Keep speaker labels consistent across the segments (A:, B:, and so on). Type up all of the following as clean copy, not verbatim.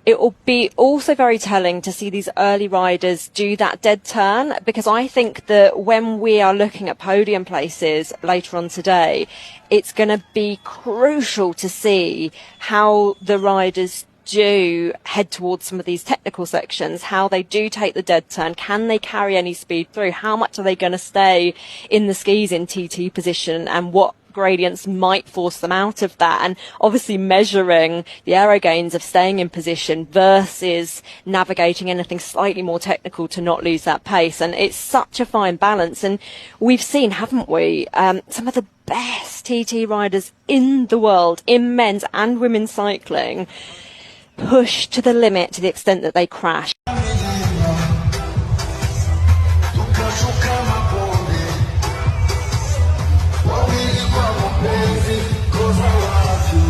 A: It will be also very telling to see these early riders do that dead turn, because I think that when we are looking at podium places later on today, it's going to be crucial to see how the riders do head towards some of these technical sections, how they do take the dead turn. Can they carry any speed through? How much are they going to stay in the skis in TT position, and what gradients might force them out of that? And obviously measuring the aero gains of staying in position versus navigating anything slightly more technical to not lose that pace. And it's such a fine balance. And we've seen, haven't we, some of the best TT riders in the world in men's and women's cycling push to the limit to the extent that they crash.
B: Tukashuka mabonde wawili kwa mapenzi, 'cause I love you.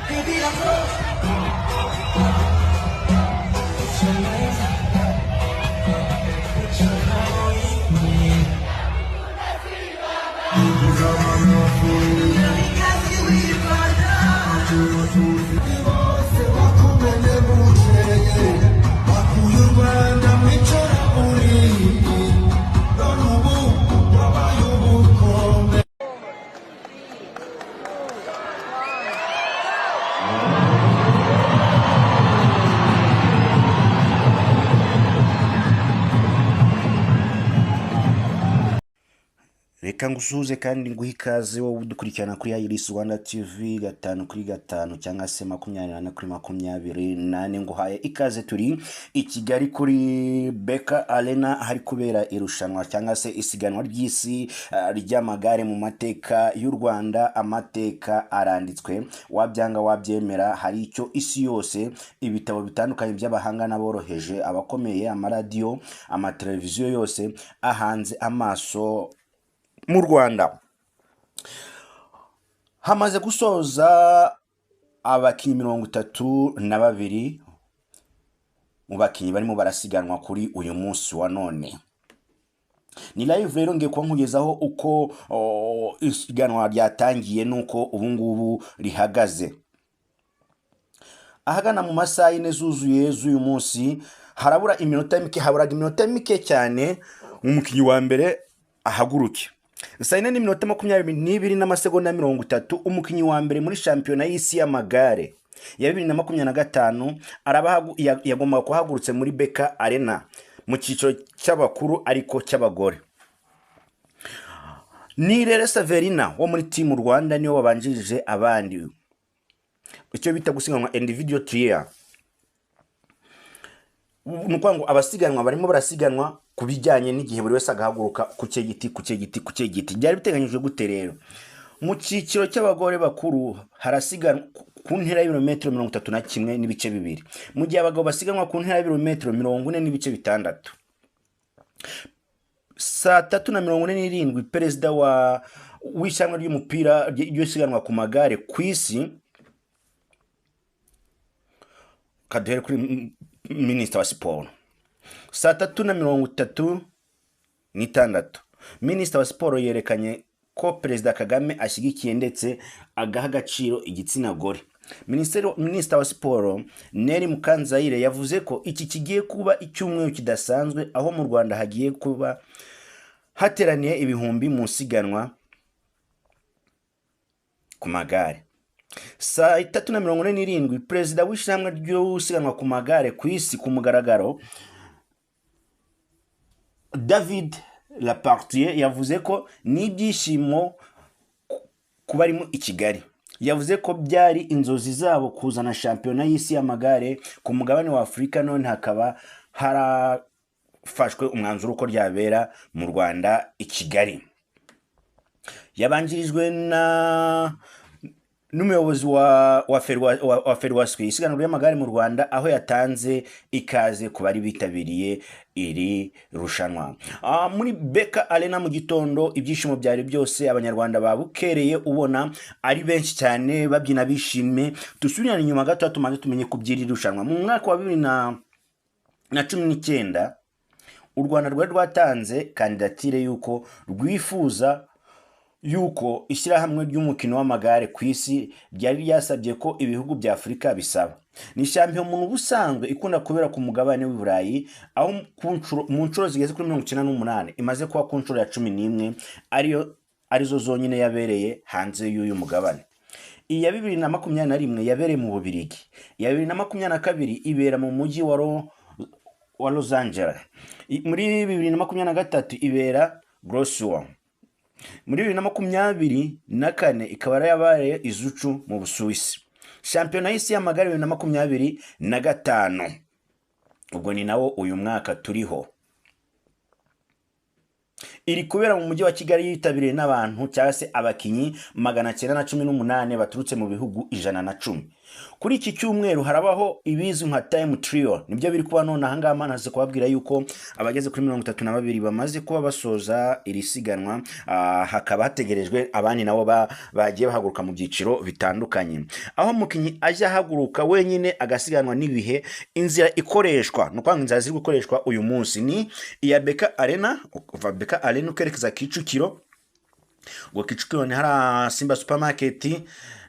B: Baby, I love. Put your hands up, put your hand in me. Bose bakumenye bukeye bakuye u Rwanda mu icuraburindi none ubu wabaye ubukombe.
C: Reka ngusuhuze kandi nguhe ikaze wowe udukurikirana kuri Iris Rwanda TV 5 kuri 5 cyangwa se 24 kuri 24. Nguhaye ikaze. Turi i Kigali kuri BK Arena, hari kubera irushanwa cyangwa se isiganwa ry'isi ry'amagare. Mu mateka y'u Rwanda, amateka aranditswe, wabyanga wabyemera. Hari icyo isi yose, ibitabo bitandukanye by'abahanga n'aboroheje, abakomeye, amaradiyo, amateleviziyo yose ahanze amaso mu Rwanda. Hamaze gusoza abakinnyi 32 mu bakinnyi barimo barasiganwa kuri uyu munsi wa none. Ni live rero, ngiye kuba nkugezaho uko isiganwa ryatangiye n'uko ubu ngubu rihagaze. Ahagana mu masaha 4 zuzuye z'uyu munsi, harabura iminota mike, haburaga iminota mike cyane umukinnyi wa mbere ahaguruke. Saa 4 n'iminota 22 n'amasegonda 30, umukinnyi wa mbere muri shampiyona y'isi y'amagare ya 2025 araba yagombaga kuhagurutse muri BK Arena mu cyiciro cy'abakuru ariko cy'abagore. Nirere Saverina wo muri Team Rwanda niwe wabanjirije abandi, icyo bita gusiganwa individual trial. Ni ukuvuga ngo abasiganwa barimo barasiganwa ku bijyanye n'igihe, buri wese agahaguruka ku cye giti, ku cye giti, ku cye giti. Byari biteganyijwe gute rero? Mu cyiciro cy'abagore bakuru harasiganwa ku ntera y'ibirometero 31.2, mu gihe abagabo basiganwa ku ntera y'ibirometero 40.6. Saa 3:47, perezida wa w'ishyirahamwe ry'umupira ry'isiganwa ku magare ku isi, kaduhere kuri minisita wa siporo. Saa 3:36, minisita wa siporo yerekanye ko Perezida Kagame ashyigikiye ndetse agaha agaciro igitsina gore. Minisita wa siporo Nelly Mukanzayire yavuze ko iki kigiye kuba icyumweru kidasanzwe, aho mu Rwanda hagiye kuba hateraniye ibihumbi mu isiganwa ku magare. Saa 3:47, perezida w'ishyirahamwe ry'usiganwa ku magare ku isi ku mugaragaro, David Lappartient, yavuze ko n'ibyishimo kuba arimo i Kigali. Yavuze ko byari inzozi zabo kuzana shampiyona y'isi y'amagare ku mugabane wa Afurika, none hakaba harafashwe umwanzuro ko ryabera mu Rwanda i Kigali. Yabanjirijwe na n'umuyobozi wa Ferwacy, isiganwa ry'amagare mu Rwanda, aho yatanze ikaze ku bari bitabiriye iri rushanwa. Muri BK Arena mu gitondo ibyishimo byari byose, Abanyarwanda babukereye, ubona ari benshi cyane babyina bishimye. Dusubirane inyuma gato tumanze tumenye ku by'iri rushanwa. Mu mwaka wa 2019 U Rwanda rwari rwatanze kandidatire y'uko rwifuza yuko ishyirahamwe ry'umukino w'amagare ku isi ryari ryasabye ko ibihugu bya Afurika bisaba. Ni shampiyona mu busanzwe ikunda kubera ku mugabane w'i Burayi, aho mu nshuro zigeze kuri 98 imaze kuba ku nshuro ya 11 ariyo arizo zonyine yabereye hanze y'uyu mugabane. Iya 2021 yabereye mu Bubiligi, iya 2022 ibera mu mujyi wa Los Angeles, muri 2023 ibera Glasgow, muri 2024 ikaba yarabaye i Zurich mu Busuwisi. Shampiyona y'isi y'amagare 2025, ubwo ni nawo uyu mwaka turiho, iri kubera mu mujyi wa Kigali, yitabiriwe n'abantu cyangwa se abakinnyi 918 baturutse mu bihugu 110. Kuri iki cyumweru harabaho ibizwi nka time trial, nibyo biri kuba none ahangaha. Manaze kubabwira yuko abageze kuri 32 bamaze kuba basoza iri siganwa, hakaba hategerejwe abandi nabo bagiye bahaguruka mu byiciro bitandukanye, aho umukinnyi ajya ahaguruka wenyine agasiganwa n'ibihe. Inzira ikoreshwa, ni ukuvuga ngo inzira ziri gukoreshwa uyu munsi ni iya BK Arena, kuva BK Arena ukerekeza Kicukiro, ubwo Kicukiro ni hari Simba Supermarket,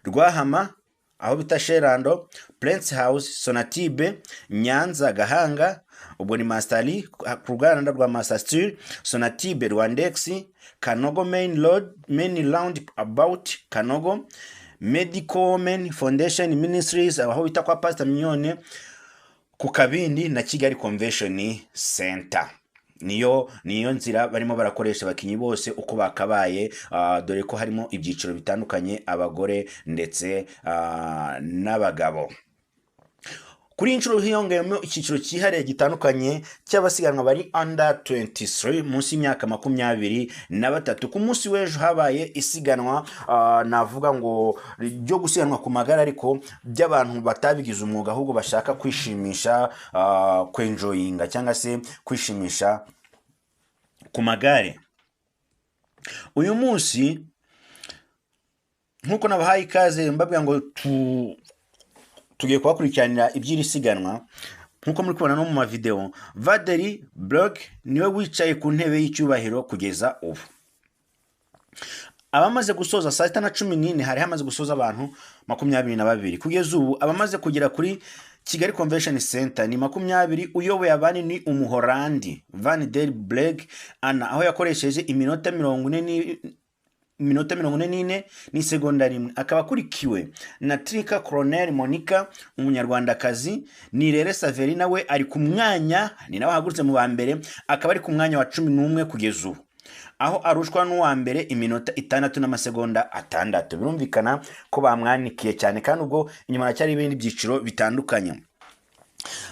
C: Rwahama aho bita Sherando, Prince House, Sonatube, Nyanza, Gahanga, ubwo ni Mastari ku ruganda rwa Master, Sonatube, Rwandex, Kanogo Main Road, Main Round About Kanogo, Medical Men Foundation Ministries aho bita kwa Pastor Mignone, ku Kabindi na Kigali Convention Center. Niyo nzira barimo barakoresha abakinnyi bose uko bakabaye, dore ko harimo ibyiciro bitandukanye, abagore ndetse n'abagabo. Kuri iyi nshuro hiyongeyemo icyiciro cyihariye gitandukanye cy'abasiganwa bari under 23, munsi y'imyaka 23. Ku munsi w'ejo habaye isiganwa, navuga ngo ryo gusiganwa ku magare, ariko by'abantu batabigize umwuga, ahubwo bashaka kwishimisha, kwenjoyinga cyangwa se kwishimisha ku magare. Uyu munsi, nk'uko nabahaye ikaze mbabwira ngo tugiye kubakurikiranira iby'iri siganwa, nk'uko muri kubona no mu mavideo, Van der Breggen niwe wicaye ku ntebe y'icyubahiro kugeza ubu. Abamaze gusoza saa 6:14 hari hamaze gusoza abantu 22. Kugeza ubu abamaze kugera kuri Kigali Convention Center ni 20. Uyoboye abandi ni Umuhorandi Van der Breggen Anna, aho yakoresheje iminota 44 n'isegonda 1, akaba akurikiwe na Trika Colonel Monica, Umunyarwandakazi. Nirere Saverina we ari ku mwanya, ni nawe ahagurutse mu ba mbere, akaba ari ku mwanya wa 11 kugeza ubu, aho arushwa n'uwa mbere iminota 6 n'amasegonda 6. Birumvikana ko bamwanikiye cyane, kandi ubwo inyuma haracyari ibindi byiciro bitandukanye.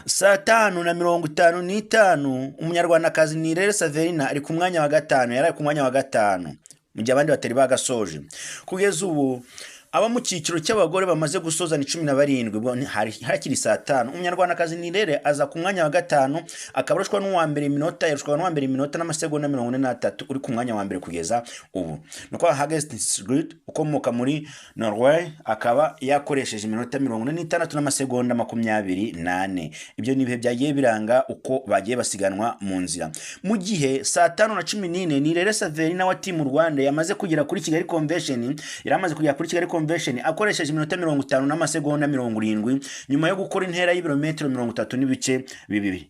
C: Saa 5:55 Umunyarwandakazi Nirere Saverina ari ku mwanya wa gatanu, yari ari ku mwanya wa gatanu mu gihe abandi batari bagasoje. Kugeza ubu abo mu cyiciro cy'abagore bamaze gusoza ni 17. Ubwo hari hakiri saa 5, Umunyarwandakazi Nirere aza ku mwanya wa gatanu, akaba arushwa n'uwa mbere iminota, yarushwaga n'uwa mbere iminota n'amasegonda 43 uri ku mwanya wa mbere kugeza ubu. Nuko Hagestad ukomoka muri Norway akaba yakoresheje iminota 46 n'amasegonda 24. Ibyo ni ibihe byagiye biranga uko bagiye basiganwa mu nzira. Mu gihe saa 5:14 Nirere Saverina wa Team Rwanda yamaze kugera kuri Kigali Convention, yari amaze kugera kuri Kigali Convention akoresheje iminota 50 n'amasegonda 70, nyuma yo gukora intera y'ibirometero 30.2.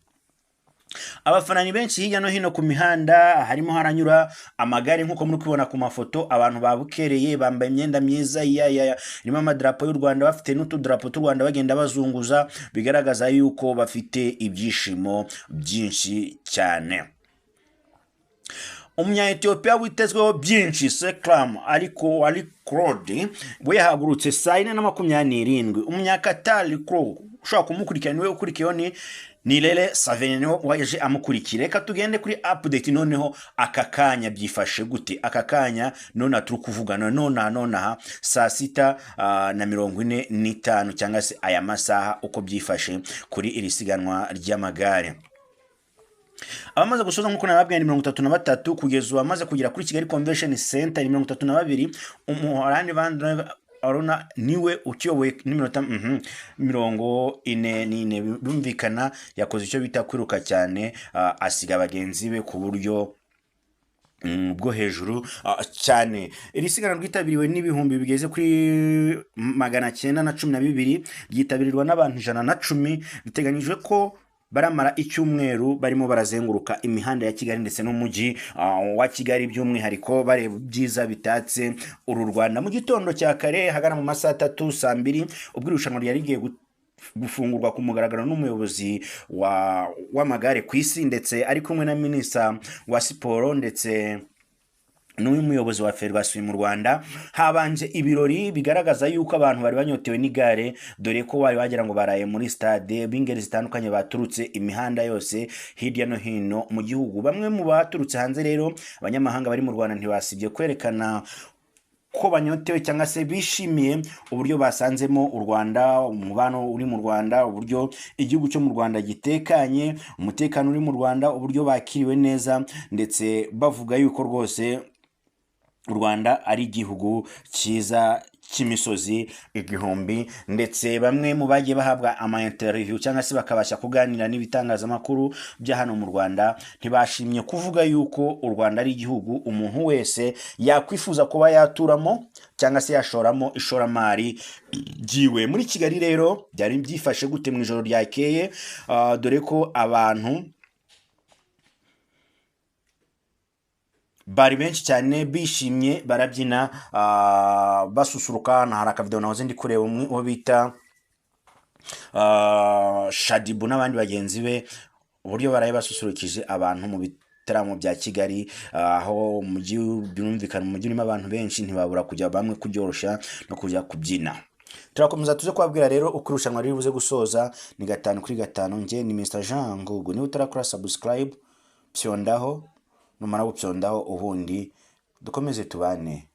C: Abafana ni benshi hirya no hino ku mihanda, harimo haranyura amagare nk'uko muri kubibona ku mafoto. Abantu babukereye bambaye imyenda myiza ya irimo amadarapo y'u Rwanda, bafite n'utudarapo tw'u Rwanda bagenda bazunguza, bigaragaza yuko bafite ibyishimo byinshi cyane. Umunya Ethiopia witezweho byinshi Sekram ariko ari Claude we yahagurutse saa 4:27. Umunyakatari Crow ushobora kumukurikira niwe ukurikiyeho, ni Nirere Saverina niwe waje amukurikira. Reka tugende kuri update noneho aka kanya byifashe gute. Aka kanya none turi kuvugana nonaha nonaha saa 6 na 45, cyangwa se aya masaha, uko byifashe kuri iri siganwa ry'amagare. Abamaze gusoza, nk'uko nababwiye, ni 33. Kugeza ubu abamaze kugera kuri Kigali Convention Center ni 32. Umuholandi Van Aruna niwe ukiyoboye n'iminota 44. Birumvikana yakoze icyo bita kwiruka cyane, asiga bagenzi be ku buryo bwo hejuru cyane. Iri siganwa ryitabiriwe n'ibihumbi bigeze kuri 912, ryitabirwa n'abantu 110. Biteganyijwe ko baramara icyumweru barimo barazenguruka imihanda ya Kigali ndetse n'umujyi wa Kigali by'umwihariko, bareba ibyiza bitatse uru Rwanda. Mu gitondo cya kare, hagana mu masaha 3, saa 2, ubwo irushanwa ryari rigiye gufungurwa ku mugaragaro n'umuyobozi w'amagare ku isi, ndetse ari kumwe na minisita wa siporo ndetse n'uyu muyobozi wa Ferwacy mu Rwanda, habanje ibirori bigaragaza yuko abantu bari banyotewe n'igare, dore ko bari wagira ngo baraye muri stade, b'ingeri zitandukanye baturutse imihanda yose hirya no hino mu gihugu. Bamwe mu baturutse hanze rero, abanyamahanga bari mu Rwanda, ntibasibye kwerekana ko banyotewe cyangwa se bishimiye uburyo basanzemo u Rwanda, umubano uri mu Rwanda, uburyo igihugu cyo mu Rwanda gitekanye, umutekano uri mu Rwanda, uburyo bakiriwe neza, ndetse bavuga yuko rwose u Rwanda ari igihugu cyiza cy'imisozi igihumbi. Ndetse bamwe mu bagiye bahabwa ama interview cyangwa se bakabasha kuganira n'ibitangazamakuru bya hano mu Rwanda, ntibashimye kuvuga yuko u Rwanda ari igihugu umuntu wese yakwifuza kuba yaturamo cyangwa se yashoramo ishoramari ryiwe. Muri Kigali rero byari byifashe gute mu ijoro ryakeye? Dore ko abantu bari benshi cyane bishimye, barabyina, basusuruka. Hari akavideo nahoze ndi kureba, umwe uwo bita Shaddyboo n'abandi bagenzi be, uburyo baraye basusurukije abantu mu bitaramo bya Kigali, aho umujyi, birumvikana, umujyi urimo abantu benshi, ntibabura kujya bamwe kuryorosha no kujya kubyina. Turakomeza tuze kubabwira rero uko irushanwa riri buze gusoza. Ni 5 kuri 5. Njye ni Mr Jean Ngugu. Niba utarakora subscribe, pyondaho, numara gupyondaho ubundi dukomeze tubane.